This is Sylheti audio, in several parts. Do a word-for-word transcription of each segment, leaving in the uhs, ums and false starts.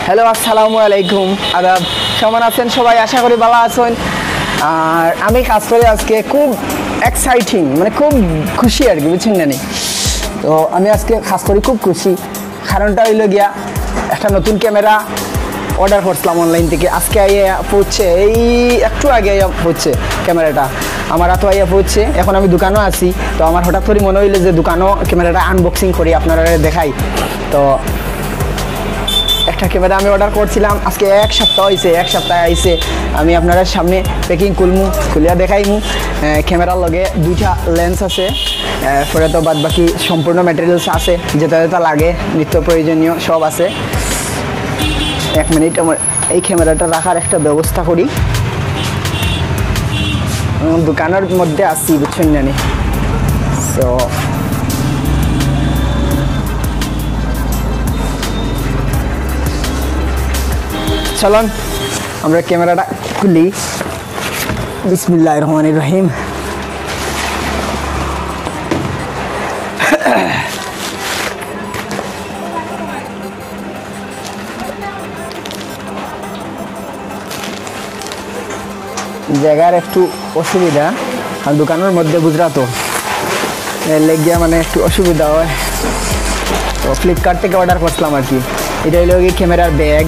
হ্যালো, আসসালামু আলাইকুম, আদাব। কেমন আছেন সবাই? আশা করি ভালা আছেন। আর আমি খাস করি আজকে খুব এক্সাইটিং, মানে খুব খুশি আর কি, বুঝছেন না নি? তো আমি আজকে খাস করি খুব খুশি, কারণটা হইল গিয়া একটা নতুন ক্যামেরা অর্ডার করছিলাম অনলাইন থেকে, আজকে আইয়া পৌঁছে, এই একটু আগে আইয়া পৌঁছে ক্যামেরাটা, আমার হাতে আইয়া পৌঁছে। এখন আমি দোকানও আছি, তো আমার হঠাৎ করে মনে হইলো যে দোকানও ক্যামেরাটা আনবক্সিং করি, আপনারা দেখাই। তো একটা ক্যামেরা আমি অর্ডার করছিলাম, আজকে এক সপ্তাহ হইছে, এক সপ্তাহ আইছে। আমি আপনারা সামনে প্যাকিং খুলমু, খুলিয়া দেখাইমু। আহ, ক্যামেরার লগে দুইটা লেন্স আছে, এরপরে তো বাদ বাকি সম্পূর্ণ ম্যাটেরিয়ালস আছে, যেটা যেটা লাগে, নিত্য প্রয়োজনীয় সব আছে। এক মিনিট, আমার এই ক্যামেরাটা রাখার একটা ব্যবস্থা করি। উম, দোকানের মধ্যে আছি, বুঝছেন জানি। তো চলুন, আমরা ক্যামেরাটা খুলি। বিসমিল্লাহির রহমানির রহিম। জায়গার একটু অসুবিধা, কারণ দোকানের মধ্যে বুঝরা তো, এর লেগিয়া মানে একটু অসুবিধা হয়। তো ফ্লিপকার্ট থেকে অর্ডার করছিলাম আর কি। এটা হইলো কি ক্যামেরার ব্যাগ,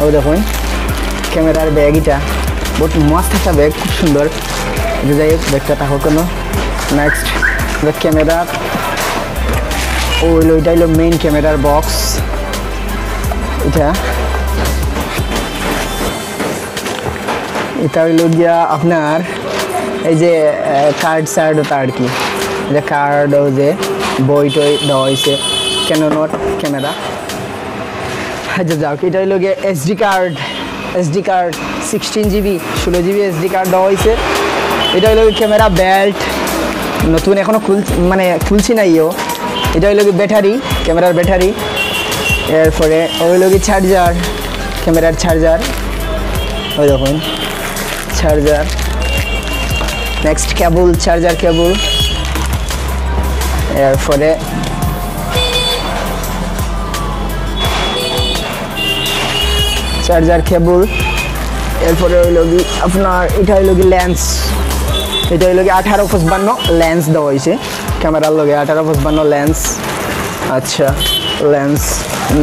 ও দেখুন ক্যামেরার ব্যাগ, এটা বহুত মস্ত একটা ব্যাগ, খুব সুন্দর। এটা যাই হোক, ব্যাগটা থাকো কোনো। নেক্সট ক্যামেরার, ও হইলো, এটা হইলো মেইন ক্যামেরার বক্স। এটা, এটা হইলো গিয়া আপনার এই যে কার্ড সার্ড ওটা আর কি, যে কার্ড, ওই যে বই টই দেওয়া হয়েছে, ক্যাননর ক্যামেরা। আচ্ছা, যাক, এটা হইলো গিয়া SD card, SD card, sixteen GB, ষোলো জিবি এসডি কার্ড দেওয়া হয়েছে। এটা হইলো ক্যামেরা বেল্ট, নতুন, এখনো খুল মানে খুলছি না ইও। এটা হইলো কি ব্যাটারি, ক্যামেরার ব্যাটারি। এরপরে ওই হইলো কি চার্জার, ক্যামেরার চার্জার, ওই দেখুন চার্জার। নেক্সট কেবল, চার্জার কেবল। এরপরে চার্জার কেবল। এরপরে হইলো কি আপনার, এটা হইলো কি লেন্স, এটা হইলো কি আঠারো পঁচপান্ন লেন্স দেওয়া হয়েছে ক্যামেরার লগে, আঠারো পঁচপান্ন লেন্স। আচ্ছা, লেন্স।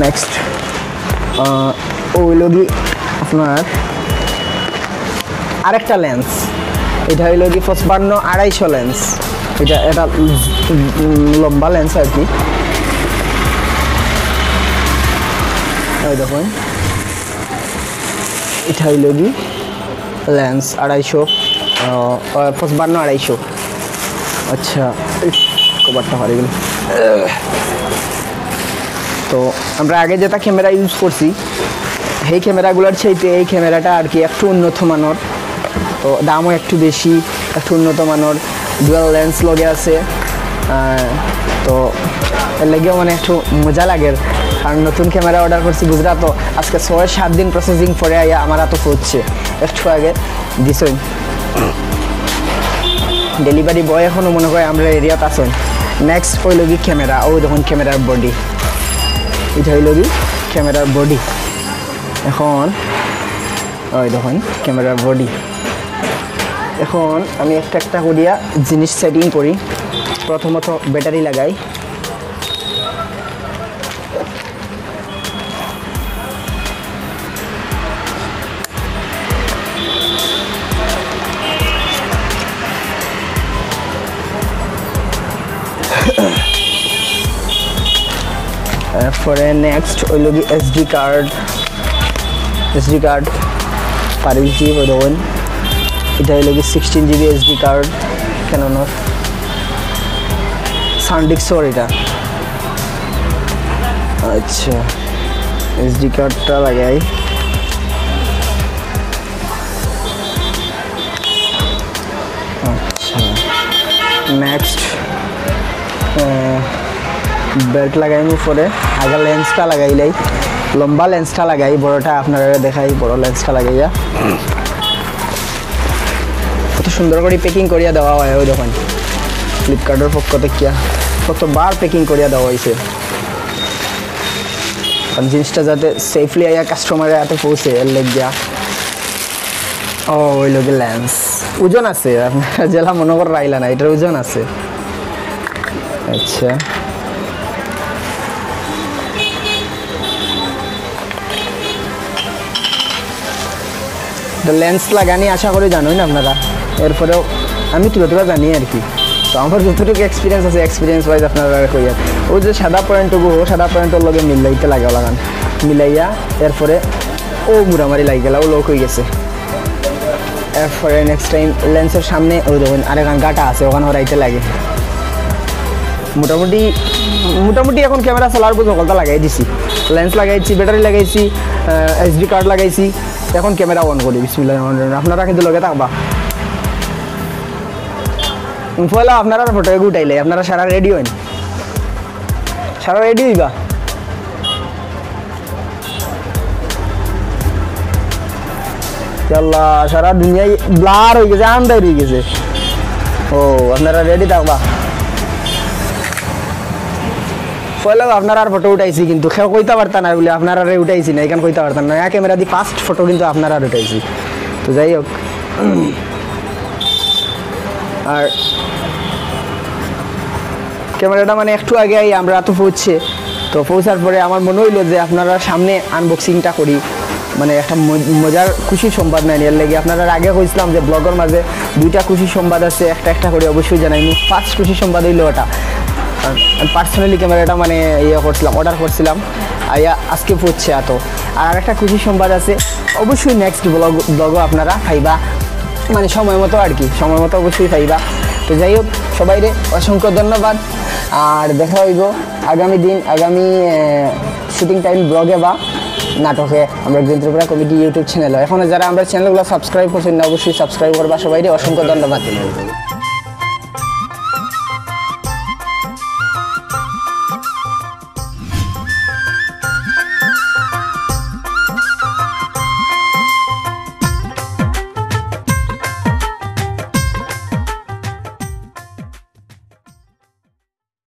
নেক্সট ও হইলো কি আপনার আরেকটা লেন্স, এটা হইলো কি পঁচপান্ন আড়াইশো লেন্স। এটা, এটা উম, লম্বা লেন্স আর কি। ওই দেখুন, এটা হইলো কি লেন্স আড়াইশো, আহ, পঁচপান্ন আড়াইশো। আচ্ছা, এই কভারটা হারিয়ে গেল। তো আমরা আগে যেটা ক্যামেরা ইউজ করছি, সেই ক্যামেরাগুলোর চাইতে এই ক্যামেরাটা আর কি একটু উন্নত মানের, তো দামও একটু বেশি, একটু উন্নত মানের, ডুয়াল লেন্স লগে আছে। আহ, তো এর লাগেও মানে একটু মজা লাগে, কারণ নতুন ক্যামেরা অর্ডার করছি, বুঝরা তো। আজকে ছয় সাত দিন প্রসেসিং পরে আইয়া আমার হাতে পৌঁছছে, একটু আগে দিছইন। ডেলিভারি বয় এখনো মনে হয় আমরা এরিয়াত আছেন। নেক্সট হইল কি ক্যামেরা, ওই দেখুন ক্যামেরার বডি, এটা হইল কি ক্যামেরার বডি। এখন ওই দেখুন ক্যামেরার বডি। এখন আমি একটা একটা করিয়া জিনিস সেটিং করি। প্রথমত ব্যাটারি লাগাই। এরপরে নেক্সট হইল কি এসডি কার্ড, এসডি কার্ড পারিলছি হয়ে দেবেন। এটা হইল কি সিক্সটিন জিবি এসডি কার্ড, ক্যাননর সানডিস্কর এটা। আচ্ছা, এসডি কার্ডটা লাগাই। আচ্ছা, নেক্সট বেল্ট লাগাইমু পরে। আগে লেন্সটা লাগাইলাই, লম্বা লেন্সটা লাগাই, বড়টা আপনারা দেখাই, বড় লেন্সটা লাগাইয়া। কত সুন্দর করে প্যাকিং করিয়া দেওয়া হয়, ওই দেখুন ফ্লিপকার্টের পক্ষ থেকে কতবার প্যাকিং করিয়া দেওয়া হয়েছে। কারণ জিনিসটা যাতে সেফলি আইয়া কাস্টমারের হাতে পৌঁছে, এর লাগিয়া। ও, ওই লোকে লেন্স। ওজন আছে, আপনারা যেলা মনে করেন রাইলা না, এটার ওজন আছে। আচ্ছা। তো লেন্স লাগানি আশা করি জানোই না আপনারা, এরপরেও আমি তুলে তুলে জানি আর কি। তো আমার যতটুকু এক্সপিরিয়েন্স আছে, এক্সপিরিয়েন্স ওয়াইজ আপনারা কই আর। ওই যে সাদা পয়েন্টটুকু, সাদা পয়েন্টর লগে মিলাইতে লাগে লাগান, মিলাইয়া এরপরে ও মুড়ামারি লাগি গেল, ও লক হয়ে গেছে। এরপরে নেক্সট টাইম লেন্সের সামনে ওই দেখুন আরেকখান গাটা আছে, ওখানে হরাইতে লাগে। মোটামুটি, মোটামুটি এখন ক্যামেরা চালার বুঝো কলতা লাগাই দিছি, লেন্স লাগাইছি, ব্যাটারি লাগাইছি, এসডি কার্ড লাগাইছি। এখন ক্যামেরা অন করি, বিসমিল্লাহির রহমানির রহিম। আপনারা কিন্তু লগে থাকবা। পয়লা আপনারা ফটো এগু উঠাইলে, আপনারা সারা রেডি হইন, সারা রেডি হইবা। ইয়াল্লা, সারা দুনিয়ায় ব্লার হয়ে গেছে, আন্ধার হয়ে গেছে। ও, আপনারা রেডি থাকবা। পয়লা আপনারার ফটো উঠাইছি, কিন্তু কেউ কইতা পারতা না বলে আপনারারে উঠাইছি না, এখান কইতা পারতা না। নয়া ক্যামেরা দি ফার্স্ট ফটো কিন্তু আপনারার উঠাইছি। তো যাই হোক, আর ক্যামেরাটা মানে একটু আগে আই আমরা তো পৌঁছছে, তো পৌঁছার পরে আমার মনে হইলো যে আপনারা সামনে আনবক্সিংটা করি, মানে একটা ম-, মজার খুশি সংবাদ নাই এর লাগি। আপনারা আগে কইছিলাম যে ব্লগের মাঝে দুইটা খুশি সংবাদ আছে, একটা একটা করে অবশ্যই জানাইনি। ফার্স্ট খুশি সংবাদ হইলো ওটা, আমি পার্সোনালি ক্যামেরাটা মানে ইয়ে করছিলাম, অর্ডার করছিলাম, আইয়া আজকে পৌঁছছে এত। আর আরেকটা খুশি সংবাদ আছে, অবশ্যই নেক্সট ব্লগ, ব্লগও আপনারা পাইবা, মানে সময় মতো আর কি, সময় মতো অবশ্যই পাইবা। তো যাই হোক, সবাইরে অসংখ্য ধন্যবাদ, আর দেখা হইব আগামী দিন, আগামী শুটিং টাইম ব্লগে বা নাটকে আমরা গ্রীন ত্রিপুরা কমিটি ইউটিউব চ্যানেলে। এখনও যারা আমরা চ্যানেলগুলো সাবস্ক্রাইব করছেন না, অবশ্যই সাবস্ক্রাইব করবা। সবাইরে অসংখ্য ধন্যবাদ।